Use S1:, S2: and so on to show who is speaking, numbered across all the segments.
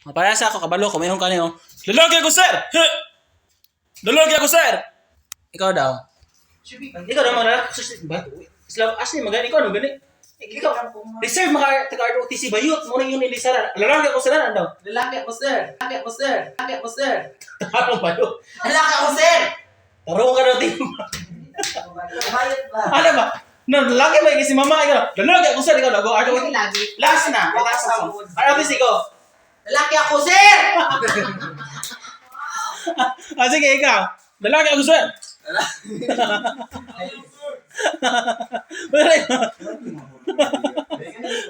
S1: Mapaya sa ako kabalo ko mayroon kanino. Lalaki ako, sir. Huh! Lalaki ako, sir. Ikaw daw. Ikaw daw mga lalaki ba? Sila asli magani ikaw ano gani? Ikaw reserve maka taga ROTC bayot mo na yun ni Sara. Lalaki ako, sir, ano daw?
S2: Lalaki ako, sir. Lalaki ako, sir. Lalaki ako, sir.
S1: Tarong bayot.
S2: Lalaki ako, sir!
S1: Tarong ka daw team.
S2: Bayot ba?
S1: Ano ba? No, lalaki ba si mama ikaw? Lalaki ako, sir, ikaw daw. Go ROTC.
S2: Lagi.
S1: Last na. Last na. ROTC go.
S2: Lalaki ako, sir!
S1: Ah, sige, ikaw. Lalaki ako, sir. Wala yun.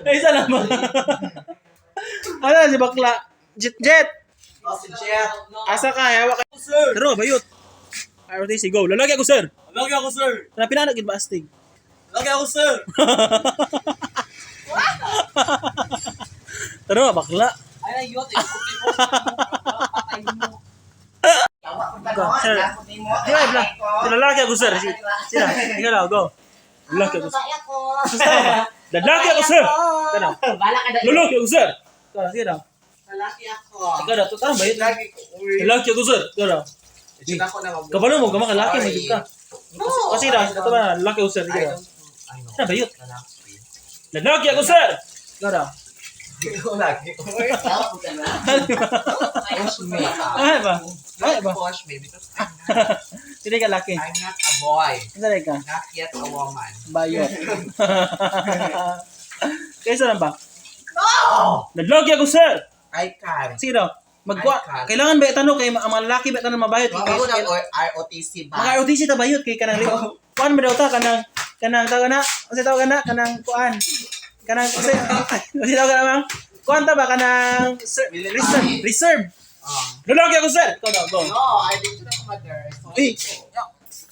S1: Ay, isa naman. Ano si bakla? Jet, Jet!
S2: Oh, si Jeff.
S1: Asa ka? Hawa ka.
S3: Sir!
S1: Pero, bayot. ROTC, go. Lalaki ako, sir.
S3: Lalaki ako, sir!
S1: Na pinanak ba astig?
S3: Lalaki ako, sir!
S1: Pero, bakla.
S2: Ay, na yun. Patay mo.
S1: Go, sir. Di ba, bla? Lalaki ako, sir. Sila, ikaw na, go. Lalaki ako, sir.
S4: ako.
S1: Lalaki ako, sir. Ikaw na.
S2: Bala ka na.
S1: Lalaki ako, sir. Ikaw na, sige na.
S2: Lalaki ako.
S1: Ikaw na, tarong bayot.
S2: Lagi ko.
S1: Lalaki ako, sir. Ikaw na.
S2: Ako na mabuhay.
S1: Kabalo mo, gama ka laki, may ka.
S2: No!
S1: Kasi na, ito ba, lalaki ako, sir.
S2: I
S1: Ikaw na.
S2: don't, ano.
S1: Sino bayot?
S2: Lalaki.
S1: Lalaki ako, sir! Ikaw na.
S2: Ikaw lagi. Push me.
S1: Ay ba? Ay ba?
S2: Push me because I'm not,
S1: Hindi ka laki.
S2: I'm not a boy.
S1: Hindi ka.
S2: Not yet a woman.
S1: Bayot. Kaysa lang ba?
S2: No!
S1: Lalaki ako, sir!
S2: I can.
S1: Sige daw. Magwa.
S2: I can't.
S1: Kailangan ba itanong kay ang mga lalaki ba itanong mabayot?
S2: Mga
S1: Kay,
S2: ko ng ROTC ba?
S1: mga ROTC ta bayot kay kanang kuan ba daw ta kanang kanang tawag na unsa tawag na kanang kuan kanang unsa unsa tawag na mang kuan ta ba kanang sir,
S2: Military.
S1: reserve reserve.
S2: Oh.
S1: Lalaki ako, sir. Ikaw daw, go.
S2: No, I didn't know mother. Sorry.
S1: Uy,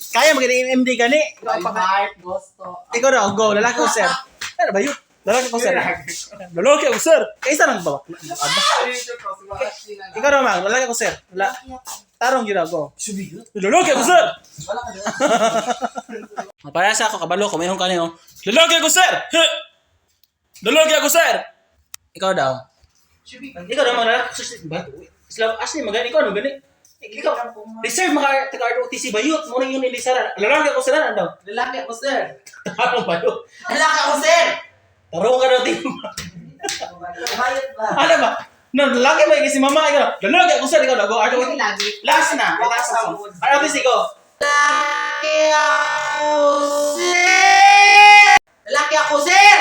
S1: kaya maging MD gani.
S2: My heart goes to...
S1: Ikaw daw, go. Lalaki ko, sir. Ano ba yun? Lalaki ko, sir. Lalaki ako, sir. Kaysa lang ba? Ikaw daw, mang. Lalaki ko, sir. Tarong yun daw, go. Lalaki ako, sir!
S2: Wala ka doon.
S1: Mapaya sa ako, kabalo ko. Mayroon kanino. Lalaki ako, sir! Huh! Lalaki ako, sir! Ikaw daw. Ikaw daw, mga lalaki. Ba? Sila, asli, magani. Ikaw, ano gani? Ikaw, reserve maka taga ROTC bayot. Muna yun ni Sara. Lalaki ako, sir. Ano daw?
S2: Lalaki ako, sir.
S1: Tarong bayot.
S2: Lalaki ako, sir!
S1: Tarong ka daw, team.
S2: Bayot ba?
S1: Ano ba? No, lalaki ba si mama ikaw? Lalaki ako, sir, ikaw daw, go. ROTC.
S2: Lagi.
S1: Last na. Last na. ROTC, go.
S2: Lalaki ako, sir! Lalaki ako, sir!